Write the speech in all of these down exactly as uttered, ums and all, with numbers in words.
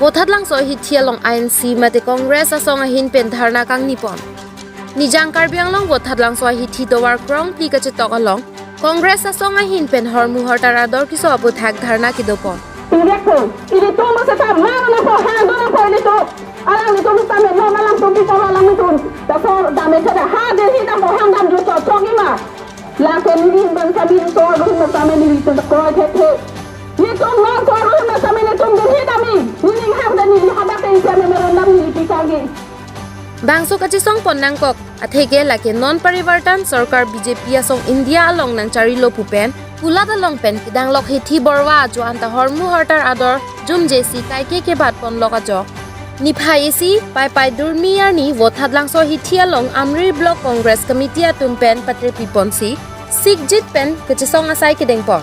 Vothatlangso ahithi along I N C mate Congress asong ahin pen dharna kangni pon. Nijang Karbi Anglong Vothatlangso ahithi tovar krongphli kachetok along Congress asong ahin pen hormu hortar ador keso aputhak dharna kedo pon. Ilitum setame mana po hang dona po ilitum. Alanglitum setame mana alanglitum pi polo alanglitum. Tasor dame chada ha Delhi dam po hang dam juto chok ima. Lake neli bangsa neli tovar ahin setame neli tum koi thethe. Nelitum non tovar ahin setame nelitum Delhi dam i. Neli hang dan neli hadak te isi ame meron dam neli pi kagi. Bangso kachesong pon nangkok, atheke lake non parivartan sorkar B J P asong India along nangcharilo pu pen, kulat along pen kedanglok hithi borwa ajo anta hormu hortar ador jumjesi kaike kebat ponlok ajok. Niphai isi, Paipai Durmi arni Vothatlangso hithi along Amri Block Congress Committee atum pen patrepi ponsi, sikjit pen kachesong asai kedeng pon.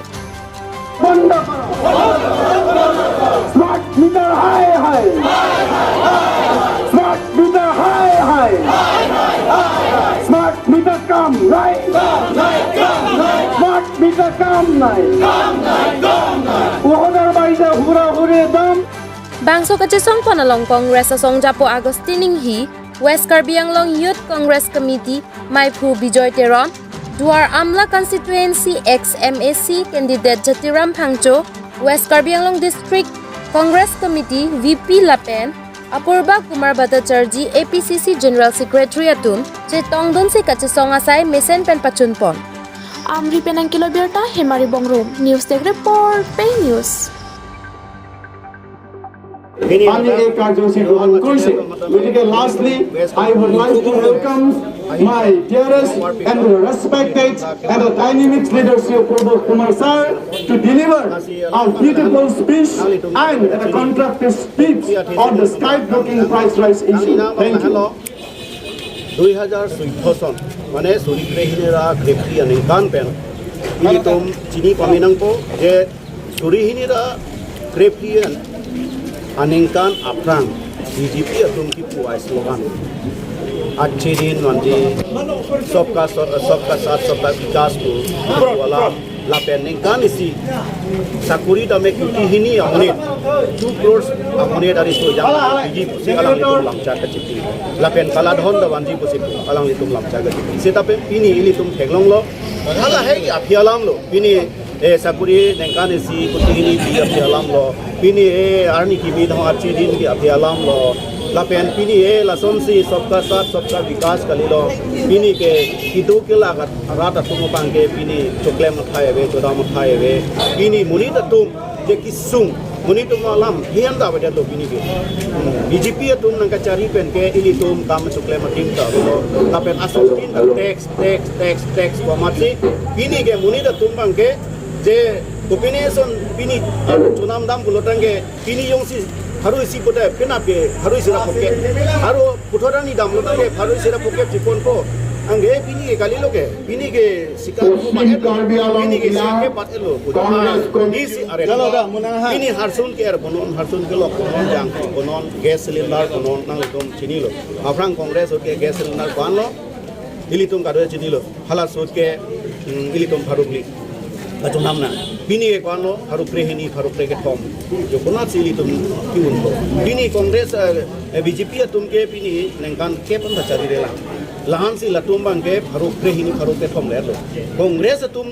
বন্ধ করো। Smart meter হায় হায়। Smart meter হায় হায়। Smart meter কাম নাই। Smart meter কাম নাই। ওহদার বাইরে হুরা হুরে দাম। Bangso kachesong pon along Congress asong japo Augustine Enghi, West Karbi Anglong Youth Congress Committee, Maiphu Bijoy Teron, Duar Amla Constituency ex M A C candidate Jatiram Phangcho, West Karbi Anglong District Congress Committee V P lapen Apurba Kumar Bhattacharjee A P C C General Secretary atum chetongdunsi kachesong asai mesen pen pachun pon. Amri pen nangkelo birta Hemari Bongrung, News Desk Report, Pei News. পানী এই কাৰ্যসূচী গ্ৰহণ কৰিছে। গতিকে lastly, I would like to welcome my dearest and the respected and the dynamic leadership of Purba Kumar sir to deliver a beautiful speech and a constructive speech on the skyblock price rise issue. Thank you. দুই হাজার চৈধ্য চন, mane suri kre hini ra kre phli aningkan pen, ilitum chini pame nangpo, je suri hini ra kre phli an aningkan aphrang B J P atum kipu a slogan, "Achhe din vanji, sabka sa-, sabka saath, sabka vikas" pu, pu alam, lapen ningkan isi sakori tame kuti hini amonit, two crores amonit ari so jang vanji pusi alanglitum lamchak kachipi. Lapen kaladhan ta vanji pusi alanglitum lamchak kachipi. Seta pen pini ilitum theklonglo. Halahei aphi alam lo. Pini, eh, sakori ningkan isi kuti hini pi aphi alam lo. Pini, eh, arni kimi dong achhe din pi aphi alam lo. Lapen pini, eh, lasonsi sabka saath, sabka vikas kalilo. Pini ke kedo kelak arat atum abang ke pini choklem athai ave, chodam athai ave. Pini monit atum je kesung, monit atum alam hian da badet lo pini ke. Hmm, B J P atum nangkachari pen ke ilitum kam choklem adim ta lo. Lapen asong tin ta tax, tax, tax, tax pu amatsi pini ke monit atum abang ke je kopine ason pini chonam dam pulo tangke pini jongsi pharo isi pute penap ke pharo isi ra phokep. Aro puthot arni damlo tangke pharo isi ra phokep chiponpo. Anke pini ke kalilo ke, pini ke sikar Pashchim Karbi Anglong pini ke Jila sikar ke pat elo. Congress Committee. Isi are. Jalo da, munang ha. Pini harsun ke er bonon, harsun ke lok bonon, jang bonon, gas cylinder bonon, nanglitum chinilo. Aphrang Congress ke gas cylinder ko-anlo, ilitum kadokave chinilo. Hala ahut ke, mm, ilitum pharo phli kachonam nang. Pini ke ko-anlo, pharo kre hini, pharo kre kethom. Jo konatsi ilitum ke-unpo. Pini Congress, eh, eh, B J P atum ke pini ningkan kep an ta charirelang. Lahensi latum abang ke pharo kre hini, pharo kethom le lo. Congress atum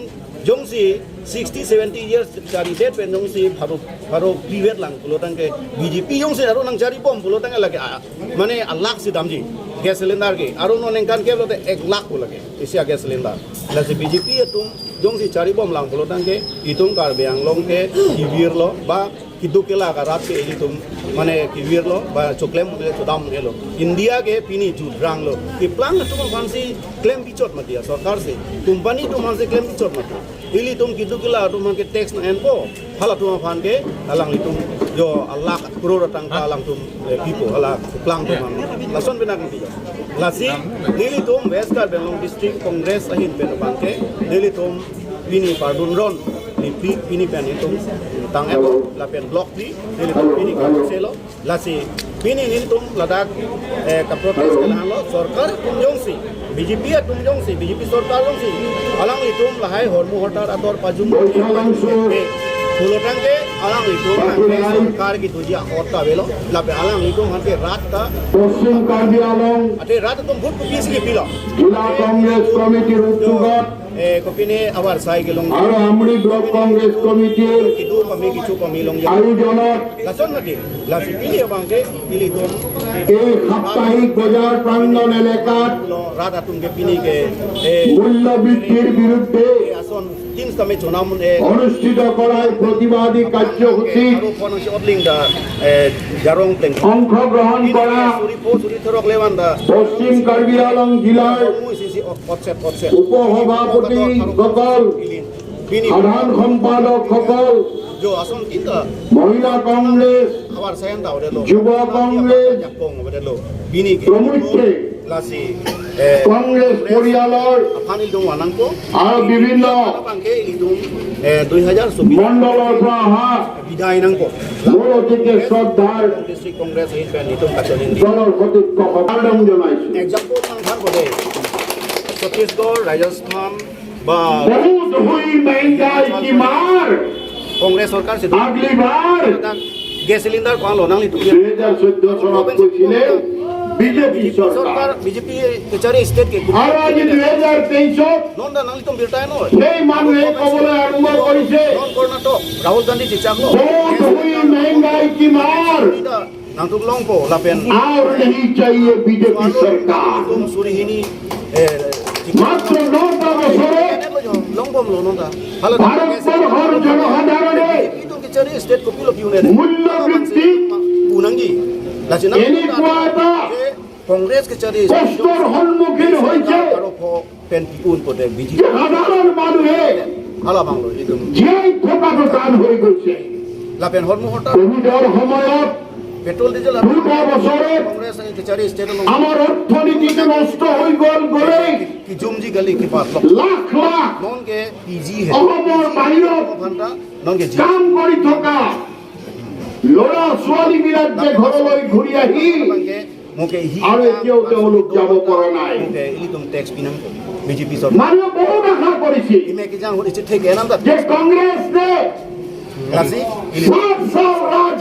jongsi sixty, seventy years charidet pen jongsi pharo, pharo phli vetlang pulo tangke B J P jongsi aro nangcharibom pulo tangke lake, ah, mane alak si damji gas cylinder ke. Aro non ningkan kep lote ek lakh pu lake isi a gas cylinder. Lasi B J P atum jongsi charibomlang pulo tangke itum Karbi Anglong ke kevirlo ba kedo kelak arat ke ilitum mane kevirlo ba choklem le chodam elo. India ke pini judranglo. Keplang atum aphansi klem bichot mati a sorkar si. Company atum aphansi klem bichot mati. Ilitum kedo kelak atum aphan ke tax nang-enpo. Halatum aphan ke alanglitum jo alak crore atangka alangtum, eh, pipo hala keplang atum aphan. Lason pen nangpipo. Lasi nelitum West Karbi Anglong District Congress ahin pen abang ke nelitum pini pardun ron, ni pi-, pini pen itum tang-et lapen block phli nelitum pini ke selo. Lasi pini nelitum ladak, eh, kaprotest ke lahenlo, sorkar atum jongsi, B J P atum jongsi, B J P sorkar jongsi alanglitum lahai hormu hortar ador pajum ke pulo tangke Alanglitum sorkar kedoji a-ot ta avelo, lapen alanglitum aphan ke rat ta, Poschim Karbi Anglong ate rat atum vote kopisi kepilo? Jila Congress Committee-r utugot, eh, kopine abar sai kelong, aro Amri Block Congress Committee-r kedo pame kecho pame longji ayojonot, lason mati, lasi pini abang ke ilitum ei Saptahik Bojar Prangnon elakat rat atum ke pini ke, eh, মূল্যবৃদ্ধির বিরুদ্ধে eh, ason tin sitame chonam, eh, অনুষ্ঠিত করা এই প্রতিবাদী কার্যসূচী aro phone si otling da, eh, jarong pleng অংশগ্রহণ করা suri po suri thorok levan da পশ্চিম কার্বি আংলং জেলার mu isi si ot-, otset, otset. উপসভাপতি সকল, Ilin. Pini সাধারণ সম্পাদক সকল, jo ason tin ta মহিলা Congress, abar sai an ta avelo, যুব Congress, jakong avelo. Pini ke প্রমুখে lasi, eh, কংগ্ৰেছ পৰিয়ালৰ aphan ilitum vanangpo. আৰু বিভিন্ন Abang ke ilitum, eh, দুই হাজাৰ চৌবিশ মণ্ডলৰ পৰা অহা bidai nangpo. মোৰ অতিকে শ্ৰদ্ধাৰ District Congress in pen ilitum kacheleng di. দলৰ সতীৰ্থসকলক স্বাগতম জনাইছো। Example nang than kode. Chhattisgarh, Rajasthan, ba বহুত হুই মেংগাই কি মাৰ। Congress sorkar si আগলি বাৰ gas cylinder ko-an lo nanglitum? দুই হাজাৰ চৈধ্য চনত কৈছিলে বিজেপি চৰকাৰ। Sorkar, B J P kachari state ke. আৰু আজি দুই হাজাৰ তেইছত non ta nanglitum birta no. সেই মানুহে ক'বলৈ আৰম্ভ কৰিছে, Non Karnataka, Rahul Gandhi chichak lo. বহুত হুই মেংগাই কি মাৰ। Nangtum longpo lapen। আৰু নেহি চাহিয়ে বিজেপি চৰকাৰ। Tum suri hini, eh, মাত্ৰ নটা বছৰত longpo lo non ta. Hala ভাৰতবৰ্ষৰ জনসাধাৰণে ilitum kachari state kopilo pi-un-e? মূল্যবৃদ্ধি Unangji. Lasi nang enekwa এটা Congress kachari কষ্টৰ সন্মুখীন হৈছে। Aro pho pen pi-un pote B J P যে সাধাৰণ মানুহে hala abang lo ilitum. জীয়াই থকাটো টান হৈ গৈছে। Lapen hormu horta কভিডৰ সময়ত petrol diesel দুটা বছৰত Congress kachari state along আমাৰ অৰ্থনীতিটো নষ্ট হৈ গ'ল গ'লেই। Kijumji kali, kipat lo. Lakh lakh Nonke P G he. অসমৰ বাহিৰত Phanta, nonke ji. কাম কৰি থকা ল'ৰা ছোৱালীবিলাক যে ঘৰলৈ ঘূৰি আহি Nonke moke hi. আৰু এতিয়াও তেওঁলোক যাব পৰা নাই। Moke ilitum tax pinang ko. B J P sorkar. মানুহে বহুত আশা কৰিছিল Ime kijang hori chithek enam ta. যে কংগ্ৰেছে Lasi, ili সাত সাল ৰাজ